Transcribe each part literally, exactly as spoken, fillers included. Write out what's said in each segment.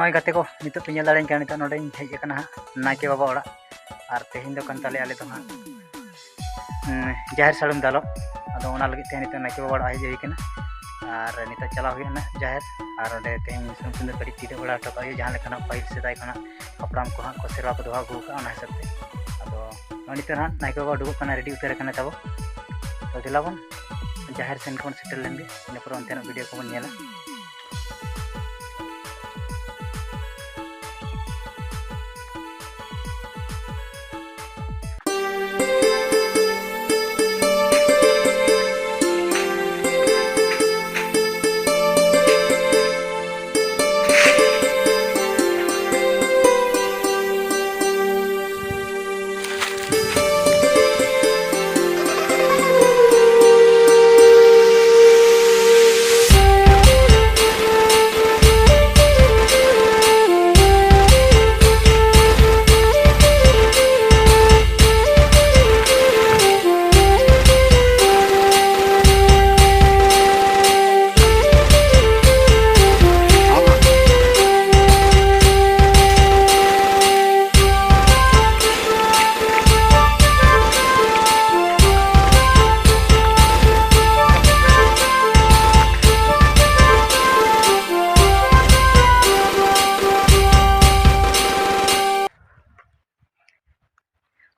ᱱᱚᱜᱼᱚᱭ ᱜᱟᱛᱮ ᱠᱚ, ᱱᱤᱛᱚᱜ ᱯᱮ ᱧᱮᱞ ᱫᱟᱲᱮᱭᱟᱹᱧ ᱠᱟᱱᱟ, ᱱᱤᱛᱚᱜ ᱱᱚᱰᱮᱧ ᱦᱮᱡ ᱟᱠᱟᱱᱟ ᱦᱟᱸᱜ ᱱᱟᱭᱠᱮ ᱵᱟᱵᱟ ᱚᱲᱟᱜ᱾ ᱟᱨ ᱛᱮᱦᱮᱧ ᱫᱚ ᱠᱟᱱ ᱛᱟᱞᱮᱭᱟ ᱟᱞᱮ ᱫᱚ ᱦᱟᱸᱜ, ᱩᱸ, ᱡᱟᱦᱮᱨ ᱥᱟᱹᱲᱤᱢ ᱫᱟᱞᱚᱵ᱾ ᱟᱫᱚ ᱚᱱᱟ ᱞᱟᱹᱜᱤᱫ ᱛᱮ ᱱᱤᱛᱚᱜ ᱱᱟᱭᱠᱮ ᱵᱟᱵᱟ ᱚᱲᱟᱜ ᱦᱮᱡ ᱦᱩᱭ ᱠᱟᱱᱟ᱾ ᱟᱨ ᱱᱤᱛᱚᱜ ᱪᱟᱞᱟᱣ ᱦᱩᱭᱩᱜᱼᱟ ᱱᱟᱜ ᱡᱟᱦᱮᱨ, ᱟᱨ ᱚᱸᱰᱮ ᱛᱮᱦᱮᱧ ᱥᱩᱱᱩᱢ ᱥᱤᱸᱫᱩᱨ ᱠᱟᱹᱴᱤᱡ ᱴᱤᱰᱟᱹᱜ ᱵᱟᱲᱟ ᱦᱚᱴᱚ ᱠᱟᱜ ᱦᱩᱭᱩᱜᱼᱟ, ᱡᱟᱦᱟᱸ ᱞᱮᱠᱟ ᱱᱟᱜ ᱯᱟᱹᱦᱤᱞ ᱥᱮᱫᱟᱭ ᱠᱷᱚᱱᱟᱜ ᱦᱟᱯᱲᱟᱢ ᱠᱚ ᱦᱟᱸᱜ ᱠᱚ ᱥᱮᱨᱣᱟ ᱠᱚ ᱫᱚᱦᱚ ᱟᱹᱜᱩ ᱟᱠᱟᱫᱼᱟ, ᱚᱱᱟ ᱦᱤᱥᱟᱹᱵ ᱛᱮ᱾ ᱟᱫᱚ ᱱᱚᱜᱼᱚᱭ ᱱᱤᱛᱚᱜ ᱦᱟᱸᱜ ᱱᱟᱭᱠᱮ ᱵᱟᱵᱟ ᱩᱰᱩᱠᱚᱜ ᱠᱟᱱᱟ, ᱨᱮᱰᱤ ᱩᱛᱟᱹᱨ ᱟᱠᱟᱱᱟ ᱛᱟᱵᱚ᱾ ᱛᱚ ᱫᱮᱞᱟ ᱵᱚᱱ ᱡᱟᱦᱮᱨ ᱥᱮᱱ ᱠᱷᱚᱱ ᱥᱮᱴᱮᱨ ᱞᱮᱱ ᱜᱮ, ᱤᱱᱟᱹ ᱯᱚᱨᱮ ᱚᱱᱛᱮᱱᱟᱜ ᱵᱷᱤᱰᱤᱭᱳ ᱠᱚᱵᱚᱱ ᱧᱮᱞᱟ᱾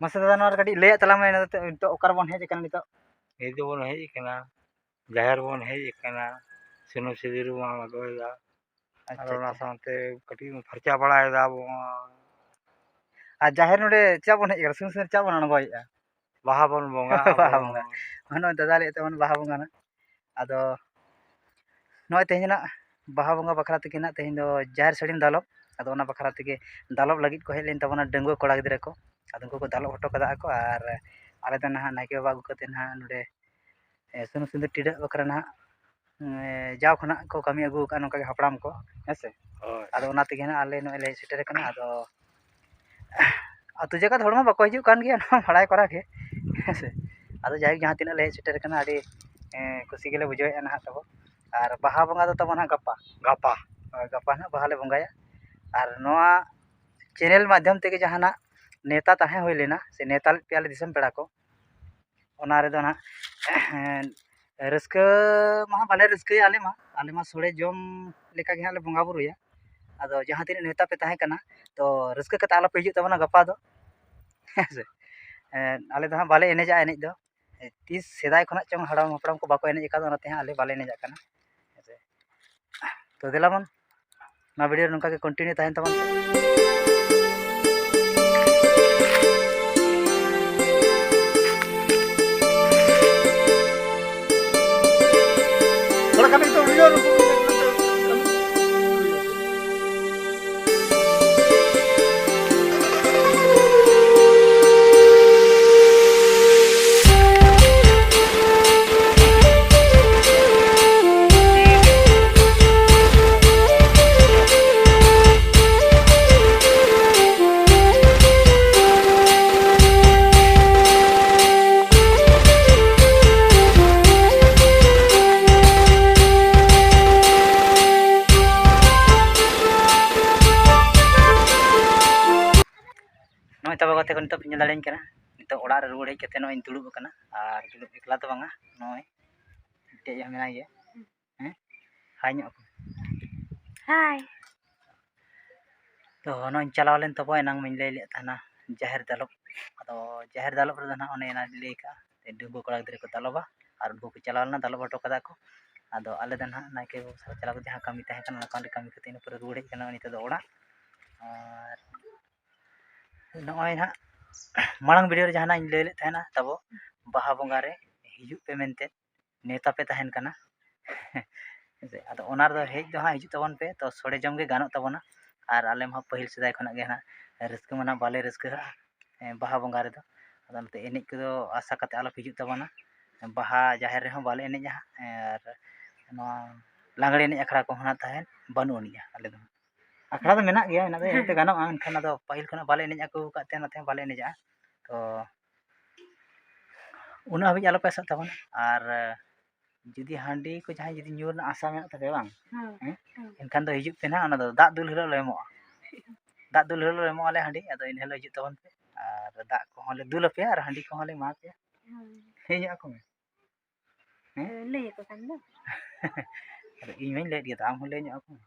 ᱢᱟᱥᱮ ᱫᱟᱫᱟ, ᱱᱚᱣᱟ ᱨᱮ ᱠᱟᱹᱴᱤᱡ ᱞᱟᱹᱭᱟᱜ ᱛᱟᱞᱟᱝ ᱢᱮ, ᱱᱤᱛᱚᱜ, ᱱᱤᱛᱚᱜ ᱚᱠᱟ ᱨᱮᱵᱚᱱ ᱦᱮᱡ ᱟᱠᱟᱱᱟ ᱱᱤᱛᱚᱜ? ᱱᱤᱛ ᱫᱚᱵᱚᱱ ᱦᱮᱡ ᱟᱠᱟᱱᱟ, ᱡᱟᱦᱮᱨ ᱵᱚᱱ ᱦᱮᱡ ᱟᱠᱟᱱᱟ, ᱥᱩᱱᱩᱢ ᱥᱤᱸᱫᱩᱨ ᱵᱚᱱ ᱟᱬᱜᱚᱭᱮᱫᱟ᱾ ᱟᱪᱪᱷᱟ, ᱟᱨ ᱚᱱᱟ ᱟᱪᱪᱷᱟ᱾ ᱥᱟᱶᱛᱮ ᱠᱟᱹᱴᱤᱡ ᱵᱚᱱ ᱯᱷᱟᱨᱪᱟ ᱵᱟᱲᱟᱭᱮᱫᱟ ᱵᱚᱱ᱾ ᱟᱨ ᱡᱟᱦᱮᱨ ᱱᱚᱰᱮ ᱪᱮᱫᱟᱜ ᱵᱚᱱ ᱦᱮᱡ ᱟᱠᱟᱱᱟ? ᱥᱩᱱᱩᱢ ᱥᱤᱸᱫᱩᱨ ᱪᱮᱫᱟᱜ ᱵᱚᱱ ᱟᱬᱜᱚᱭᱮᱫᱼᱟ? ᱵᱟᱦᱟ ᱵᱚᱱ ᱵᱚᱸᱜᱟ ᱵᱟᱦᱟ ᱟᱵᱚᱱ᱾ ᱵᱚᱸᱜᱟ᱾ ᱱᱚᱜᱼᱚᱭ ᱫᱟᱫᱟ ᱞᱟᱹᱭᱮᱫ ᱛᱟᱵᱚᱱ ᱵᱟᱦᱟ ᱵᱚᱸᱜᱟ ᱱᱟᱜ᱾ ᱟᱫᱚ ᱱᱚᱜᱼᱚᱭ ᱛᱮᱦᱮᱧ ᱱᱟᱜ ᱵᱟᱦᱟ ᱵᱚᱸᱜᱟ ᱵᱟᱠᱷᱨᱟ ᱛᱮᱜᱮ ᱱᱟᱜ ᱛᱮᱦᱮᱧ ᱫᱚ ᱡᱟᱦᱮᱨ ᱥᱟᱹᱲᱤᱢ ᱫᱟᱞᱚᱵ᱾ ᱟᱫᱚ ᱚᱱᱟ ᱵᱟᱠᱷᱨᱟ ᱛᱮᱜᱮ ᱫᱟᱞᱚᱵ ᱞᱟᱹᱜᱤᱫ ᱠᱚ ᱦᱮᱡ ᱞᱮᱱ ᱛᱟᱵᱚᱱᱟ ᱰᱟᱺᱜᱩᱣᱟᱹ ᱠᱚᱲᱟ ᱜᱤᱫᱽᱨᱟᱹ ᱠᱚ᱾ ᱟᱫᱚ ᱩᱱᱠᱩ ᱠᱚ ᱫᱟᱞᱚᱵ ᱦᱚᱴᱚ ᱠᱟᱫᱟ ᱠᱚ, ᱟᱨ ᱟᱞᱮ ᱫᱚ ᱱᱟᱦᱟᱜ ᱱᱟᱭᱠᱮ ᱵᱟᱵᱟ ᱟᱹᱜᱩ ᱠᱟᱛᱮ ᱱᱟᱦᱟᱜ ᱱᱚᱰᱮ, ᱮ, ᱥᱩᱱᱩᱢ ᱥᱤᱸᱫᱩᱨ ᱴᱤᱰᱟᱹᱜ ᱵᱟᱠᱷᱨᱟ ᱱᱟᱦᱟᱜ, ᱮ, ᱡᱟᱣ ᱠᱷᱚᱱᱟᱜ ᱠᱚ ᱠᱟᱹᱢᱤ ᱟᱹᱜᱩ ᱟᱠᱟᱫᱼᱟ ᱱᱚᱝᱠᱟ ᱜᱮ ᱦᱟᱯᱲᱟᱢ ᱠᱚ, ᱦᱮᱸ ᱥᱮ? ᱦᱳᱭ᱾ ᱟᱫᱚ ᱚᱱᱟ ᱛᱮᱜᱮ ᱱᱟᱦᱟᱜ ᱟᱞᱮ ᱱᱚᱜᱼᱚᱭ ᱞᱮ ᱦᱮᱡ ᱥᱮᱴᱮᱨ ᱟᱠᱟᱱᱟ᱾ ᱟᱫᱚ ᱟᱹᱛᱩ ᱡᱟᱠᱟᱛ ᱦᱚᱲ ᱢᱟ ᱵᱟᱠᱚ ᱦᱤᱡᱩᱜ ᱠᱟᱱ ᱜᱮᱭᱟ, ᱱᱚᱣᱟ ᱵᱟᱲᱟᱭ ᱠᱚᱨᱟ ᱜᱮ, ᱦᱮᱸ ᱥᱮ? ᱟᱫᱚ ᱡᱟᱭᱦᱳᱠ, ᱡᱟᱦᱟᱸ ᱛᱤᱱᱟᱹᱜ ᱞᱮ ᱦᱮᱡ ᱥᱮᱴᱮᱨ ᱟᱠᱟᱱᱟ, ᱟᱹᱰᱤ, ᱮ, ᱠᱩᱥᱤ ᱜᱮᱞᱮ ᱵᱩᱡᱷᱟᱹᱣᱮᱫᱼᱟ ᱱᱟᱦᱟᱜ ᱛᱟᱵᱚ᱾ ᱟᱨ ᱵᱟᱦᱟ ᱵᱚᱸᱜᱟ ᱫᱚ ᱛᱟᱵᱚ ᱱᱟᱦᱟᱜ ᱜᱟᱯᱟ᱾ ᱜᱟᱯᱟ᱾ ᱦᱳᱭ, ᱜᱟᱯᱟ ᱱᱟᱦᱟᱜ ᱵᱟᱦᱟ ᱞᱮ ᱵᱚᱸᱜᱟᱭᱟ᱾ ᱟᱨ ᱱᱚᱣᱟ ᱪᱮᱱᱮᱞ ᱢᱟᱫᱽᱫᱷᱚᱢ ᱛᱮᱜᱮ ᱡᱟᱦᱟᱱᱟᱜ ᱱᱮᱣᱛᱟ ᱛᱟᱦᱮᱸ ᱦᱩᱭ ᱞᱮᱱᱟ, ᱥᱮ ᱱᱮᱣᱛᱟ ᱞᱮᱫ ᱯᱮᱭᱟ ᱞᱮ ᱫᱤᱥᱚᱢ ᱯᱮᱲᱟ ᱠᱚ, ᱚᱱᱟ ᱨᱮᱫᱚ ᱱᱟᱦᱟᱜ ᱨᱟᱹᱥᱠᱟᱹ ᱢᱟ ᱦᱟᱸᱜ ᱵᱟᱞᱮ ᱨᱟᱹᱥᱠᱟᱹᱭᱟ ᱟᱞᱮ ᱢᱟ᱾ ᱟᱞᱮ ᱢᱟ ᱥᱳᱲᱮ ᱡᱚᱢ ᱞᱮᱠᱟ ᱜᱮ ᱦᱟᱸᱜ ᱞᱮ ᱵᱚᱸᱜᱟ ᱵᱩᱨᱩᱭᱟ᱾ ᱟᱫᱚ ᱡᱟᱦᱟᱸ ᱛᱤᱱᱟᱹᱜ ᱱᱮᱣᱛᱟ ᱯᱮ ᱛᱟᱦᱮᱸ ᱠᱟᱱᱟ, ᱛᱚ ᱨᱟᱹᱥᱠᱟᱹ ᱠᱟᱛᱮ ᱟᱞᱚ ᱯᱮ ᱦᱤᱡᱩᱜ ᱛᱟᱵᱚᱱᱟ ᱜᱟᱯᱟ ᱫᱚ, ᱦᱮᱸ ᱥᱮ᱾ ᱮᱸ, ᱟᱞᱮ ᱫᱚ ᱦᱟᱸᱜ ᱵᱟᱞᱮ ᱮᱱᱮᱡᱟ ᱮᱱᱮᱡ ᱫᱚ᱾ ᱛᱤᱥ ᱥᱮᱫᱟᱭ ᱠᱷᱚᱱᱟᱜ ᱪᱚᱝ ᱦᱟᱲᱟᱢ ᱦᱟᱯᱲᱟᱢ ᱠᱚ ᱵᱟᱠᱚ ᱮᱱᱮᱡ ᱟᱠᱟᱫᱟ, ᱚᱱᱟᱛᱮ ᱦᱟᱸᱜ ᱟᱞᱮ ᱵᱟᱞᱮ ᱮᱱᱮᱡᱟᱜ ᱠᱟᱱᱟ, ᱦᱮᱸ ᱥᱮ᱾ ᱛᱚ ᱫᱮᱞᱟ ᱵᱚᱱ, ᱱᱚᱣᱟ ᱵᱷᱤᱰᱤᱭᱳ ᱨᱮ ᱱᱚᱝᱠᱟ ᱜᱮ ᱠᱚᱱᱴᱤᱱᱤᱭᱩ ᱛᱟᱦᱮᱱ ᱛᱟᱵᱚᱱ ᱯᱮ᱾ ᱛᱷᱚᱲᱟ ᱠᱟᱹᱢᱤ ᱫᱚ ᱵᱷᱤᱰᱤᱭᱳ ᱨᱮ ᱱᱚᱜᱼᱚᱭ ᱛᱟᱵᱚ ᱜᱟᱛᱮ ᱠᱚ, ᱱᱤᱛᱚᱜ ᱯᱮ ᱧᱮᱞ ᱫᱟᱲᱮᱭᱟᱹᱧ ᱠᱟᱱᱟ, ᱱᱤᱛᱚᱜ ᱚᱲᱟᱜ ᱨᱮ ᱨᱩᱣᱟᱹᱲ ᱦᱮᱡ ᱠᱟᱛᱮ ᱱᱚᱜᱼᱚᱭ ᱤᱧ ᱫᱩᱲᱩᱵ ᱟᱠᱟᱱᱟ᱾ ᱟᱨ ᱫᱩᱲᱩᱵ ᱮᱠᱞᱟ ᱫᱚ ᱵᱟᱝᱟ, ᱱᱚᱜᱼᱚᱭ ᱢᱤᱫᱴᱮᱡ ᱦᱚᱸ ᱢᱮᱱᱟᱭ ᱜᱮᱭᱟ᱾ ᱦᱮᱸ, ᱦᱟᱭ ᱧᱚᱜ ᱟᱠᱚ᱾ ᱦᱟᱭ᱾ ᱛᱚ ᱱᱚᱜᱼᱚᱭ ᱤᱧ ᱪᱟᱞᱟᱣ ᱞᱮᱱ ᱛᱟᱵᱚ, ᱮᱱᱟᱝ ᱢᱟᱧ ᱞᱟᱹᱭ ᱞᱮᱫ ᱛᱟᱦᱮᱱᱟ ᱡᱟᱦᱮᱨ ᱫᱟᱞᱚᱵ᱾ ᱟᱫᱚ ᱡᱟᱦᱮᱨ ᱫᱟᱞᱚᱵ ᱨᱮᱫᱚ ᱱᱟᱦᱟᱜ ᱚᱱᱮ ᱮᱱᱟᱝ ᱞᱟᱹᱭ ᱠᱟᱜᱼᱟ, ᱰᱟᱺᱜᱩᱣᱟᱹ ᱠᱚᱲᱟ ᱜᱤᱫᱽᱨᱟᱹ ᱠᱚ ᱫᱟᱞᱚᱵᱟ, ᱟᱨ ᱩᱱᱠᱩ ᱠᱚ ᱪᱟᱞᱟᱣ ᱞᱮᱱᱟ, ᱫᱟᱞᱚᱵ ᱦᱚᱴᱚ ᱠᱟᱫᱟ ᱠᱚ᱾ ᱟᱫᱚ ᱟᱞᱮ ᱫᱚ ᱱᱟᱦᱟᱜ ᱱᱟᱭᱠᱮ ᱵᱟᱵᱩ ᱥᱟᱞᱟᱜ ᱪᱟᱞᱟᱣ ᱠᱟᱛᱮ ᱡᱟᱦᱟᱸ ᱠᱟᱹᱢᱤ ᱛᱟᱦᱮᱸ ᱠᱟᱱᱟ, ᱚᱱᱟ ᱠᱟᱹᱢᱤ ᱠᱟᱹᱢᱤ ᱠᱟᱛᱮ ᱤᱱᱟᱹ ᱯᱚᱨᱮ ᱨᱩᱣᱟᱹᱲ ᱦᱮᱡ ᱠᱟᱱᱟ ᱱᱤᱛᱚᱜ ᱫᱚ ᱚᱲᱟᱜ᱾ ᱟᱨ ᱱᱚᱜᱼᱚᱭ ᱱᱟᱦᱟᱜ ᱢᱟᱲᱟᱝ ᱵᱷᱤᱰᱤᱭᱳ ᱨᱮ ᱡᱟᱦᱟᱱᱟᱜ ᱤᱧ ᱞᱟᱹᱭ ᱞᱮᱫ ᱛᱟᱦᱮᱱᱟ, ᱛᱟᱵᱚ ᱵᱟᱦᱟ ᱵᱚᱸᱜᱟ ᱨᱮ ᱦᱤᱡᱩᱜ ᱯᱮ ᱢᱮᱱᱛᱮ ᱱᱮᱣᱛᱟ ᱯᱮ ᱛᱟᱦᱮᱱ ᱠᱟᱱᱟ᱾ ᱦᱮᱸ ᱥᱮ? ᱟᱫᱚ ᱚᱱᱟ ᱨᱮᱫᱚ ᱦᱮᱡ ᱫᱚ ᱦᱟᱸᱜ ᱦᱤᱡᱩᱜ ᱛᱟᱵᱚᱱ ᱯᱮ, ᱛᱚ ᱥᱚᱲᱮ ᱡᱚᱢ ᱜᱮ ᱜᱟᱱᱚᱜ ᱛᱟᱵᱚᱱᱟ᱾ ᱟᱨ ᱟᱞᱮ ᱢᱟ ᱯᱟᱹᱦᱤᱞ ᱥᱮᱫᱟᱭ ᱠᱷᱚᱱᱟᱜ ᱜᱮ ᱦᱟᱸᱜ ᱨᱟᱹᱥᱠᱟᱹ ᱢᱟ ᱱᱟᱦᱟᱜ ᱵᱟᱞᱮ ᱨᱟᱹᱥᱠᱟᱹᱜᱼᱟ, ᱦᱮᱸ, ᱵᱟᱦᱟ ᱵᱚᱸᱜᱟ ᱨᱮᱫᱚ᱾ ᱟᱫᱚ ᱚᱱᱟᱛᱮ ᱮᱱᱮᱡ ᱠᱚᱫᱚ ᱟᱥᱟ ᱠᱟᱛᱮ ᱟᱞᱚ ᱯᱮ ᱦᱤᱡᱩᱜ ᱛᱟᱵᱚᱱᱟ᱾ ᱵᱟᱦᱟ ᱡᱟᱦᱮᱨ ᱨᱮᱦᱚᱸ ᱵᱟᱞᱮ ᱮᱱᱮᱡᱼᱟ ᱦᱟᱸᱜ, ᱟᱨ ᱱᱚᱣᱟ ᱞᱟᱜᱽᱲᱮ ᱮᱱᱮᱡ ᱟᱠᱷᱲᱟ ᱠᱚᱦᱚᱸ ᱱᱟᱦᱟᱜ ᱛᱟᱦᱮᱱ ᱵᱟᱹᱱᱩᱜ ᱟᱹᱱᱤᱡᱼᱟ ᱟᱞᱮ ᱫᱚ᱾ ᱟᱠᱷᱲᱟ ᱫᱚ ᱢᱮᱱᱟᱜ ᱜᱮᱭᱟ, ᱚᱱᱟ ᱫᱚ ᱮᱱᱛᱮ ᱜᱟᱱᱚᱜᱼᱟ, ᱢᱮᱱᱠᱷᱟᱱ ᱟᱫᱚ ᱯᱟᱹᱦᱤᱞ ᱠᱷᱚᱱᱟᱜ ᱵᱟᱞᱮ ᱮᱱᱮᱡ ᱟᱹᱜᱩ ᱟᱠᱟᱫ ᱛᱮ ᱚᱱᱟᱛᱮ ᱵᱟᱞᱮ ᱮᱱᱮᱡᱟᱜᱼᱟ᱾ ᱛᱚ ᱩᱱᱟᱹᱜ ᱦᱟᱹᱵᱤᱡ ᱟᱞᱚᱯᱮ ᱟᱥᱟᱜ ᱛᱟᱵᱚᱱᱟ᱾ ᱟᱨ ᱡᱩᱫᱤ ᱦᱟᱺᱰᱤ ᱠᱚ ᱡᱟᱦᱟᱸᱭ ᱡᱩᱫᱤ ᱧᱩ ᱨᱮᱱᱟᱜ ᱟᱥᱟ ᱢᱮᱱᱟᱜ ᱛᱟᱯᱮᱭᱟ ᱵᱟᱝ, ᱦᱮᱸ, ᱦᱮᱸ? ᱦᱮᱸ᱾ ᱮᱱᱠᱷᱟᱱ ᱫᱚ ᱦᱤᱡᱩᱜ ᱯᱮ ᱱᱟᱦᱟᱜ, ᱚᱱᱟ ᱫᱚ ᱫᱟᱜ ᱫᱩᱞ ᱦᱤᱞᱳᱜ ᱞᱮ ᱮᱢᱚᱜᱼᱟ᱾ ᱫᱟᱜ ᱫᱩᱞ ᱦᱤᱞᱳᱜ ᱞᱮ ᱮᱢᱚᱜ ᱟᱞᱮ ᱦᱟᱺᱰᱤ, ᱟᱫᱚ ᱤᱱᱟᱹ ᱦᱤᱞᱳᱜ ᱦᱤᱡᱩᱜ ᱛᱟᱵᱚᱱ ᱯᱮ ᱟᱨ ᱫᱟᱜ ᱠᱚᱦᱚᱸ ᱞᱮ ᱫᱩᱞ ᱟᱯᱮᱭᱟ ᱟᱨ ᱦᱟᱺᱰᱤ ᱠᱚᱦᱚᱸ ᱞᱮ ᱮᱢᱟ ᱯᱮᱭᱟ᱾ ᱦᱳᱭ᱾ ᱦᱮᱡ ᱧᱚᱜ ᱟᱠᱚ ᱢᱮ᱾ ᱦᱮᱸ? ᱦᱳᱭ, ᱞᱟᱹᱭ ᱟᱠᱚ ᱠᱷᱟᱱ ᱫᱚ᱾ ᱟᱫᱚ ᱤᱧ ᱢᱟᱧ ᱞᱟᱹᱭᱮᱫ ᱜᱮᱭᱟ, ᱛᱚ ᱟᱢ ᱦᱚᱸ ᱞᱟᱹᱭ ᱧᱚᱜ ᱟᱠᱚ ᱢᱮ᱾